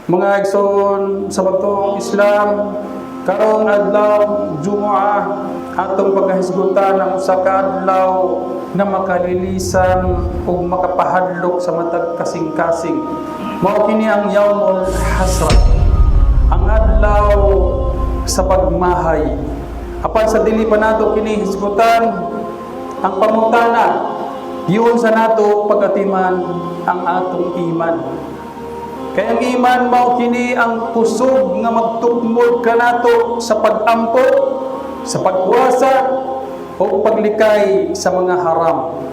Mga igsoon sa pagtuong Islam, karong adlaw Jumuah, atong pagkahisgutan ang usa ka adlaw nga makalilisan ug makapahadlok sa matag kasing-kasing. Mao kini ang Yaumul Hasra, ang adlaw sa pagmahay. Apan sa dili pa nato kini hisgutan, ang pangutana, giunsa nato pagatiman ang atong iman? Kay ang iman mao kini ang kusog nga magtukmod kanato sa pag-ampo, sa pagkuwasa o paglikay sa mga haram.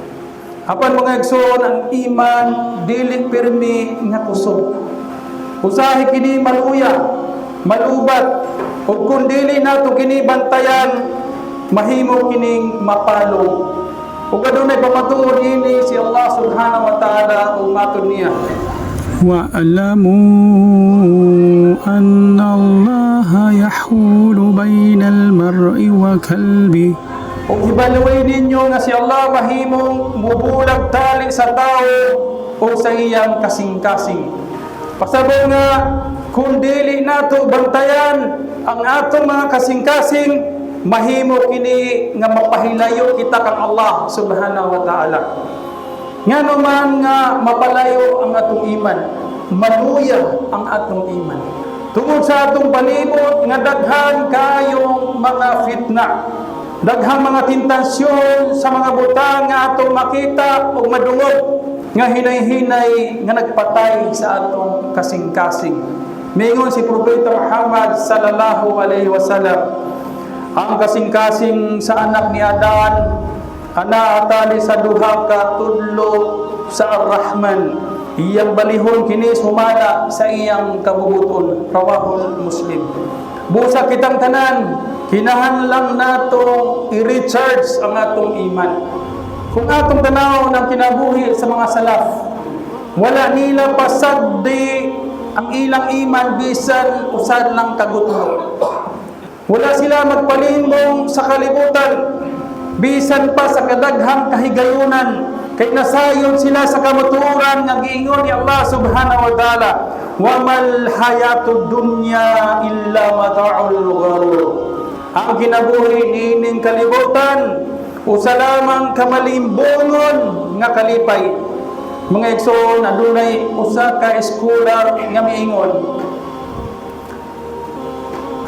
Apan, mga igsoon, ang iman dili pirmi nga kusog. Usahay kini maluya, malubat, ug kung dili nato kini bantayan, mahimo kining mapalong. Ug adunay pamatuod ini si Allah subhanahu wa ta'ala ug matod niya: واعلموا أن الله يحول بين المرء وقلبه. Ug hibaluoy ninyo nga si Allah mahimong mubulag tali sa tao o sa iyang kasing-kasing. Pasabot nga kung dili nato bantayan ang atong mga kasing-kasing, mahimo kini nga mapahilayo kita kang Allah subhanahu wa ta'ala. Ngano man nga mapalayo ang atong iman, maluya ang atong iman? Tungod sa atong palibot nga daghan kayong mga fitna, daghang mga tentasyon sa mga butang nga atong makita o madungog nga hinay-hinay nga nagpatay sa atong kasing-kasing. Mingon si Propeta Muhammad sallallahu alaihi wasallam, ang kasing-kasing sa anak ni Adan ana atali sa duha ka tudlo sa Ar-Rahman. Iyang balihon kini sumala sa iyang kabubuton. Rawahul Muslim. Busa kitang tanan, kinahanglan nato i-recharge ang atong iman. Kung atong tanaw ng kinabuhi sa mga salaf, wala nila pasagdi ang ilang iman bisan usa lang ka gutlo. Wala sila magpalimbong sa kalibutan bisan pa sa kadaghang kahigayunan kay nasayon sila sa kamatuoran nga giingon ni Allah subhanahu wa ta'ala, "Wa mal hayatud dunya illa mata'ul gharur." Ang kinabuhi niining kalibutan usa lamang ka malimbongon nga kalipay. Mga igsoon, adunay usa ka scholar nga miingon,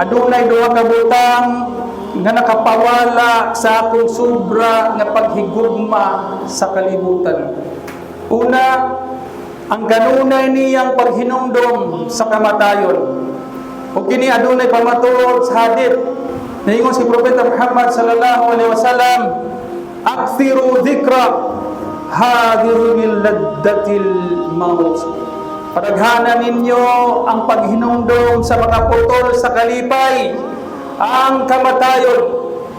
adunay duha ka butang nga nakapawala sa akong sobra nga paghigugma sa kalibutan. Una, ang kanunay niyang paghinumdom sa kamatayon. Ug kini adunay pamatuod sa hadith. Niingon si Propeta Muhammad sallallahu alaihi wasallam, "Akthiru dhikra hadhimil laddatil maut." Padaghanan ninyo ang paghinumdom sa mga putol sa kalipay, ang kamatayon.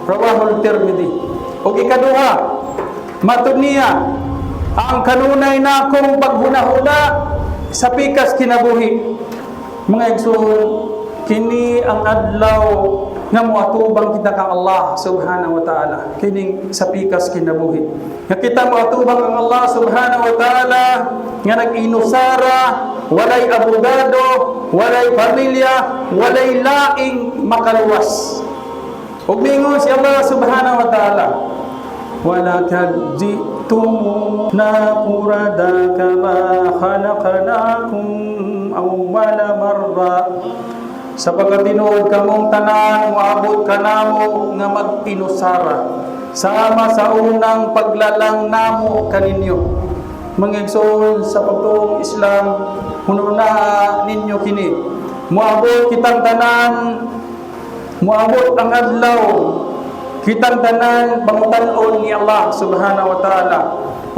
Rawahul Tirmidhi. Ug ikaduha, matud niya, ang kanunay na akong paghunahuna sa pikas kinabuhi. Mga igsoon, kini ang adlaw nga moatubang kita kang Allah subhanahu wa ta'ala. Kining sa pikas kinabuhi. Nga kita moatubang kang Allah subhanahu wa ta'ala nga nag-inusara, walay abogado, walay pamilya, walay laing makaluwas. Ug mingon si Allah subhanahu wa ta'ala, "Walakad ji'tumuna furada kama khalaqnakum awwala marra." Sapagkat tinuod kamong tanan moabot kanamo nga mag-inusara sama sa unang paglalang namo kaninyo. Mga igsoon sa pagtuong Islam, hununa ninyo kini. Moabot kitang tanan, moabot ang adlaw kitang tanan pangutan-on ni Allah subhanahu wa ta'ala.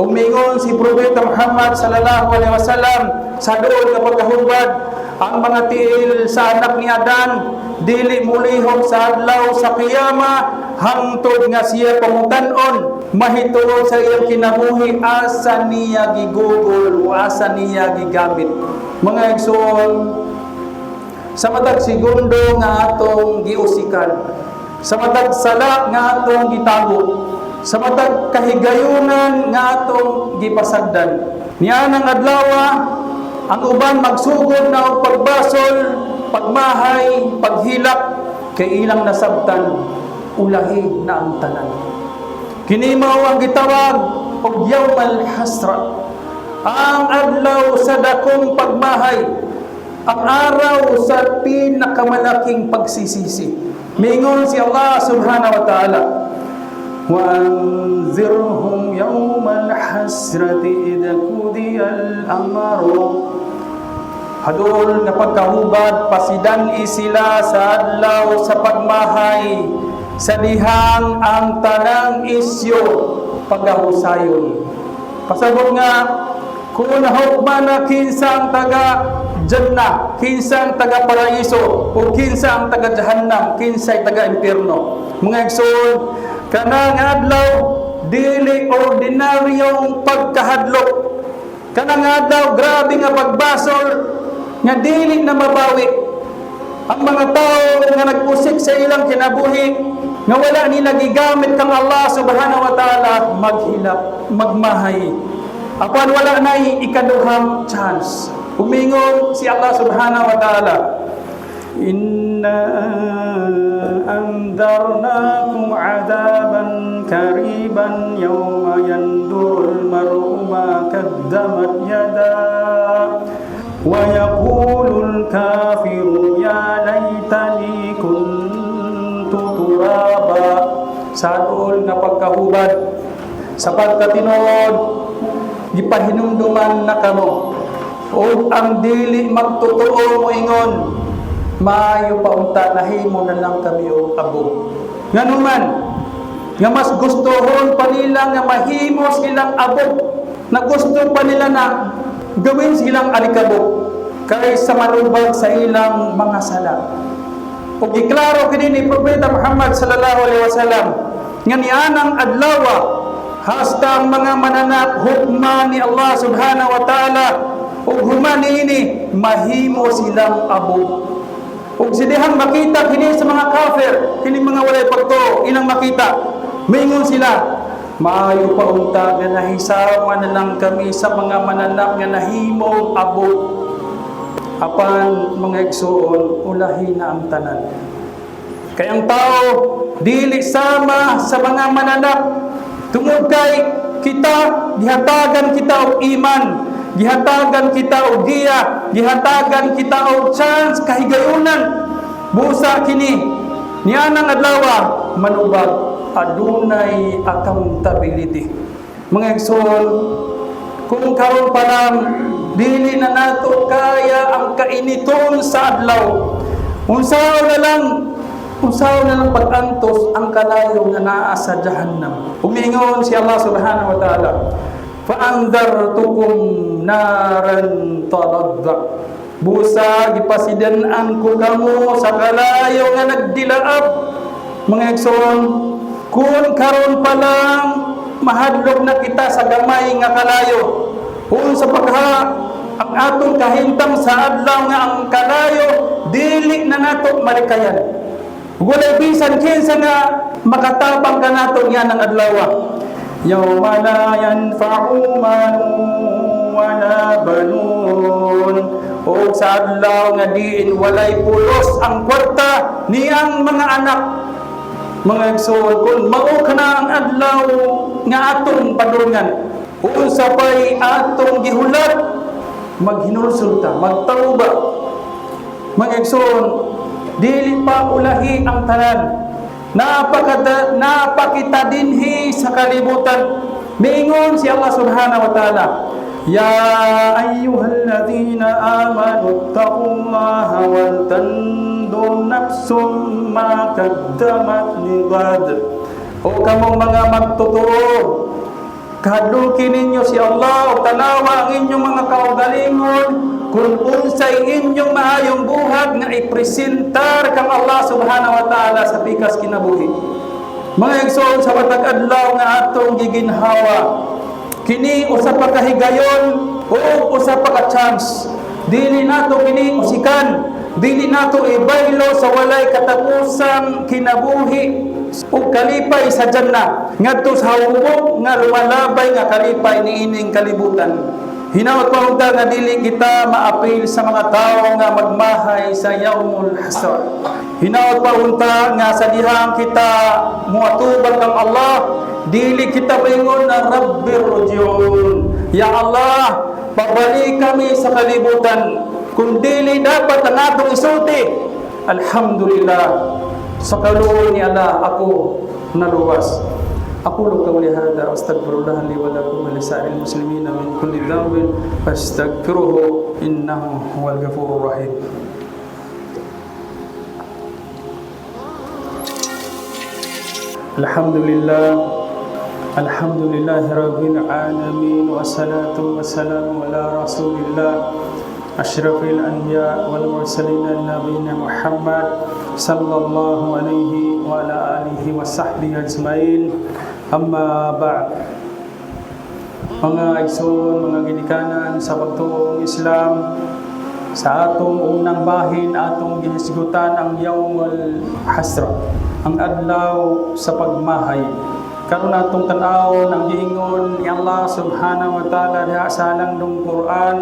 Ug mingon si Propeta Muhammad sallallahu alaihi wasallam sa duol nga pagkahubad, ang mga tiil sa anak ni Adan dili mulihok sa adlaw sa kiyama hangtod nga siya pangutan-on mahituod sa iyang kinabuhi, asa niya gigugol o asa niya gigamit. Mga igsoon, sa matag segundo nga atong giusikan, sa matag sala nga atong gitago, sa matag kahigayunan nga atong gipasagdan, niya nang adlaw. Ang uban magsugod na og pagbasol, pagmahay, paghilak kay ilang nasabtan ulahi na ang tanan. Kini mao ang gitawag og yawmal hasra, ang adlaw sa dakong pagmahay, ang araw sa pinakamalaking pagsisisi. Mingon si Allah subhanahu wa ta'ala, وأنذرهم يوم الحسرة إذ قضي الأمر. Hadol nga pagkahubad, pasidan-i sila sa adlaw sa pagmahay sa dihang ang tanang isyo pagahusayon. Pasabot nga kung nahukman na kinsa ang taga Jannah, kinsa ang taga Paraiso, o kinsa ang taga Jahannam, kinsay taga impierno. Mga igsoon, kanang adlaw dili ordinaryong pagkahadlok. Kanang adlaw, grabe nga pagbasol nga dili na mabawi. Ang mga tao nga nagpusik sa ilang kinabuhi nga wala nila gigamit kang Allah subhanahu wa ta'ala, maghilak, magmahay. Apan wala na ikaduhang chance. Umingon si Allah subhanahu wa ta'ala, إنا أنذرناكم عذابا قريبا يوم ينظر المرء ما قدمت يداه ويقول الكافر يا ليتني كنت ترابا. Sa adol nga pagkahubad, sa pagkatinuod, gipahinumduman na kamo. Ug ang dili magtotoo moingon, "Maayo pa unta nahimo na lang kami og abo." Nganuman nga mas gustohon pa nila nga mahimo silang abo, na gusto pa nila na gawin silang alikabok kaysa manubag sa ilang mga sala. Ug giklaro kini ni Propeta Muhammad sallallahu alaihi wasallam nga nianang adlaw, hasta ang mga mananap hukma ni Allah subhanahu wa ta'ala, ug human niini mahimo silang abo. Ug sidihang makita kini sa mga kafir, kini mga walay pagtuo, ilang makita, maingon sila, "Maayo pa unta nga nahisawa na lang kami sa mga mananap nga nahimong abo." Apan, mga igsuon, ulahi na ang tanan. Kay ang tao dili sama sa mga mananap. Tungod kay kita, gihatagan kita og iman, gihatagan kita og giya, gihatagan kita og chance kahigayunan. Busa kini nianang adlaw manubag, adunay accountability. Mga igsoon, kung karon pa lang dili na nato kaya ang kainiton sa adlaw, unsaon na lang pag-antos ang kalayo nga naa sa jahannam? Umingon si Allah subhanahu wa ta'ala, فأنذرتكم نارا تلظى. Busa gipasidan-an ko kamo sa kalayo nga nagdilaab. Mga igsoon, kung karon pa lang mahadlok na kita sa gamay nga kalayo, unsa pa kaha ang atong kahimtang sa adlaw nga ang kalayo dili na nato malikayan? Walay bisan kinsa nga makatabang kanato nianang adlaw. يوم لا ينفع مال ولا بنون. O sa adlaw nga diin walay pulos ang kwarta niyang mga anak. Mga igsoon, kung mao kana ang adlaw nga atong padulngan, unsa pay atong gihulat? Maghinulsol ta, magtauba. Mga igsoon, dili pa ulahi ang tanan. Napakita dinhi sa kalibutan. Miingon si Allah subhanahu wa ta'ala, يا أيها الذين آمنوا اتقوا الله ولتنظر نفس ما قدمت لغد. O kamong mga magtotoo, kahadluki ninyo si Allah o tanawa ang inyong mga kaugalingon kung unsay inyong maayong buhat nga ipresentar kang Allah subhanahu wa ta'ala sa pikas kinabuhi. Mga igsoon, sa matag adlaw nga atong giginhawa, kini usa pa ka higayon o usa pa ka chance. Dili nato kini usikan, dili nato ibaylo sa walay katapusang kinabuhi ug kalipay sa jannah ngadto sa hubog nga lumalabay nga kalipay niining kalibutan. Hinaot pa unta nga dili kita maapil sa mga tao nga magmahay sa yaumul hasra. Hinaot pa unta nga sa dihang kita muatubag kang Allah, dili kita maingon na rabbirji'un. Ya Allah, pabalik kami sa kalibutan. Kung dili dapat ang atong isulti, alhamdulillah, sa kaluoy ni Allah ako naluwas. أقول قولي هذا وأستغفر الله لي ولكم ولسائر المسلمين من كل ذنب فاستغفروه إنه هو الغفور الرحيم. الحمد لله، الحمد لله رب العالمين، والصلاة والسلام على رسول الله أشرف الأنبياء والمرسلين نبينا محمد صلى الله عليه وعلى آله وصحبه أجمعين. أما بعد. Mga igsoon, mga ginikanan sa pagtuong Islam, sa atong unang bahin, atong gihisgutan ang Yawmul Hasra, ang adlaw sa pagmahay. Karon atong tan-awon ang giingon ni Allah subhanahu wa ta'ala diha sa halangdong Quran: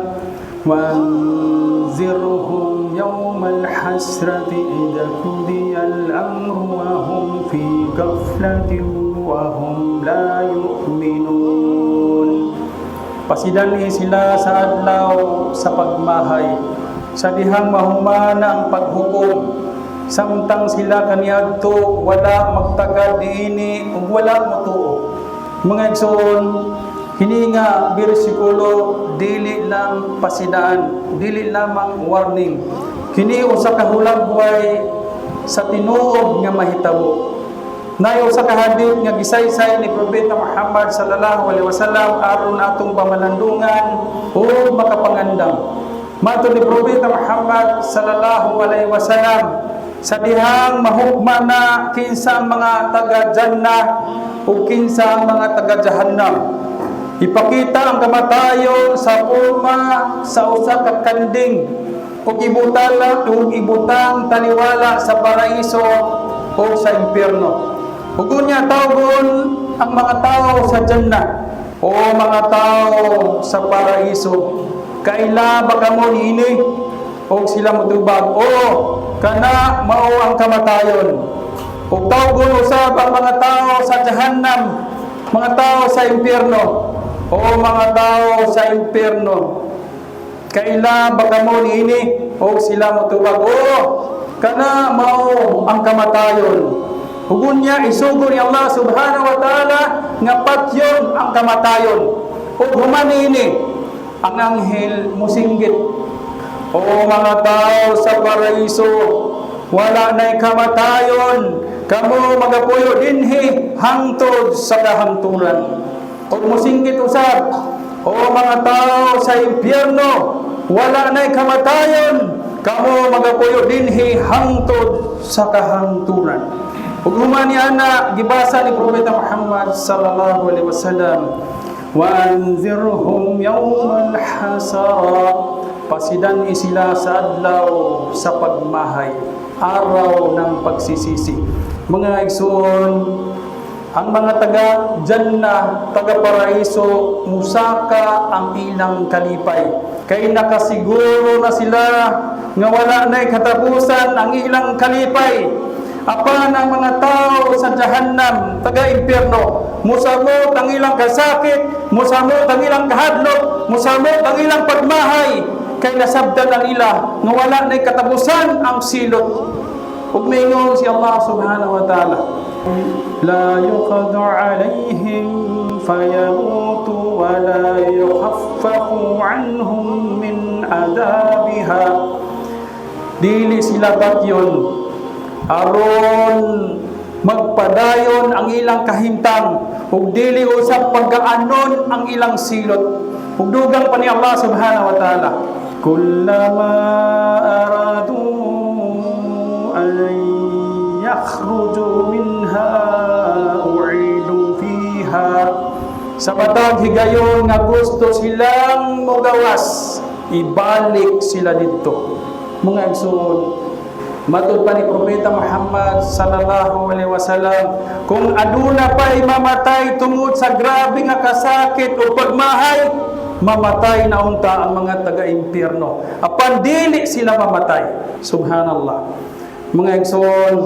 وأنذرهم يوم الحسرة إذا قضي الأمر وهم في غفلة وهم لا يؤمنون. Pasidani sila sa adlaw sa pagmahay, sa dihang mahuman ang paghukom, samtang sila kaniadto wala magtagad niini ug wala motuo. Mga igsoon, kini nga bersikulo dili lang pasidaan, dili lamang warning. Kini usa ka hulagway sa tinuod nga mahitabo. Nayo sa kahadit nga gisaysay ni Propeta Muhammad sallallahu alaihi wasallam aron atong pamalandungan o makapangandam. Matud ni Propeta Muhammad sallallahu alaihi wasallam, sa dihang mahukma na kinsa ang mga taga Jannah o kinsa ang mga taga Jahannam, ipakita ang kamatayon sa porma sa usa ka kanding ug ibutala ug ibutang taliwala sa paraiso o sa impyerno. Ug unya tawgon ang mga tao sa Jannah o mga tao sa paraiso, "Kaila ba kamo niini?" Og sila motubag, "Oo, kana mao ang kamatayon." Ug tawgon usab ang mga tao sa Jahannam, mga tao sa impyerno, "O mga tao sa impyerno, kaila ba kamo niini?" Og sila motubag, "Oo, kana mao ang kamatayon." Ug unya isugo ni Allah subhanahu wa ta'ala nga patyon ang kamatayon. Ug human niini ang anghel musinggit, "O mga tao sa paraiso, wala na'y kamatayon, kamo magapuyo dinhi hangtod sa kahangturan." Ug musinggit usab, "O mga tao sa impyerno, wala na'y kamatayon, kamo magapuyo dinhi hangtod sa kahangturan." Ug human ni ana gibasa ni Propeta Muhammad sallallahu alaihi wasallam: wa anzirhum yawmal hasara. Pasidan sila sa adlaw sa pagmahay, araw ng pagsisisi. Mga igsoon, ang mga taga Jannah, taga Paraiso, musaka ang ilang kalipay. Kay nakasiguro na sila nga wala na'y katapusan ang ilang kalipay. Apan ang mga tao sa Jahannam, taga-impyerno, musamot ang ilang kasakit, musamot ang ilang kahadlok, musamot ang ilang pagmahay, kay nasabdan ang ila nga wala na'y katapusan ang silot. Ug maingon si Allah subhanahu wa ta'ala: la yuqadu alayhim fayamutu wa la yukhaffafu anhum min adabiha. Dili sila patyon aron magpadayon ang ilang kahimtang, ug dili usab pagkaanon ang ilang silot. Ug dugang pa ni Allah subhanahu wa ta'ala: kullama aradu an yakhruju minha u'idu fiha. Sa matag higayon nga gusto silang mogawas, ibalik sila didto. Mga igsoon, matud pa ni Propeta Muhammad sallallahu alaihi wasallam, kung aduna pa'y mamatay tungod sa grabe nga kasakit o pagmahay, Mamatay na unta ang mga taga-impyerno. Apan dili sila mamatay. Subhanallah. Mga igsoon,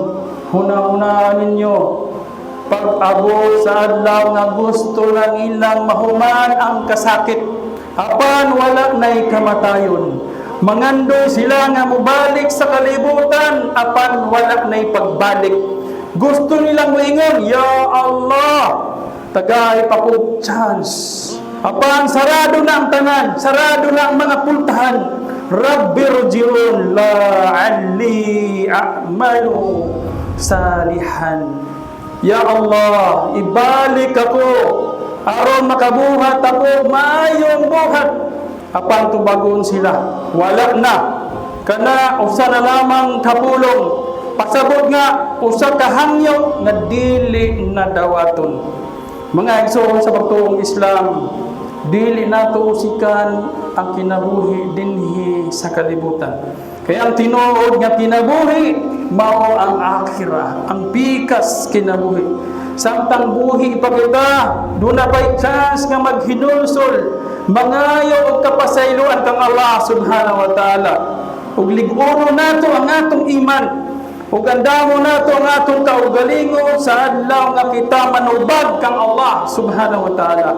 huna-hunaan ninyo pag-abot sa adlaw nga gusto lang ilang mahuman ang kasakit. Apan wala na'y kamatayon. Mangandoy sila nga mubalik sa kalibutan, apan wala na'y pagbalik. Gusto nilang moingon, "Ya Allah, tagay pa kog chance." Apan sarado na ang tanan, sarado na ang mga pultahan. رب ارجعون لعلي أعمل صالحا. Ya Allah, ibalik ako aron makabuhat ako maayong buhat. Apan tubagon sila, wala na. Kana usa na lamang kapulong. Pasabot nga usa ka hangyo nga dili na dawaton. Mga igsoon sa pagtuong Islam, dili nato usikan ang kinabuhi dinhi sa kalibutan. Kaya ang tinuod nga kinabuhi mao ang akhirah, ang pikas kinabuhi. Samtang buhi pa kita, duna pa'y chance nga maghinulsol, mangayo og kapasayloan kang Allah subhanahu wa ta'ala. Ug lig-uno nato ang atong iman. Ug andamo nato ang atong kaugalingon sa adlaw nga kita manubag kang Allah subhanahu wa ta'ala.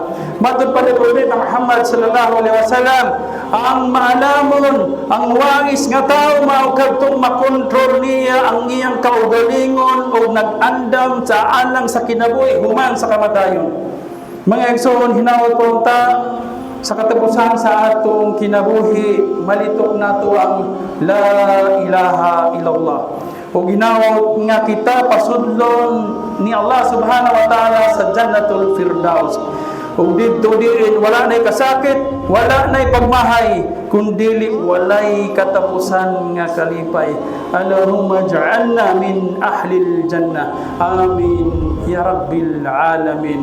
Matud pa ni Propeta Muhammad sallallahu alaihi wasallam, ang maalamon, ang wais nga tao mao kadtong makontrol niya ang iyang kaugalingon o nag-andam sa alang sa kinabuhi human sa kamatayon. Mga igsoon, hinaot ko ta sa katapusan sa atong kinabuhi malitok nato ang لا إله إلا الله. O hinaot nga kita pasudlon ni Allah subhanahu wa ta'ala sa Jannatul Firdaus. Ug didto diin wala na'y kasakit, wala na'y pagmahay, kundili walay katapusan nga kalipay. اللهم اجعلنا من أهل الجنة. آمين يا رب العالمين.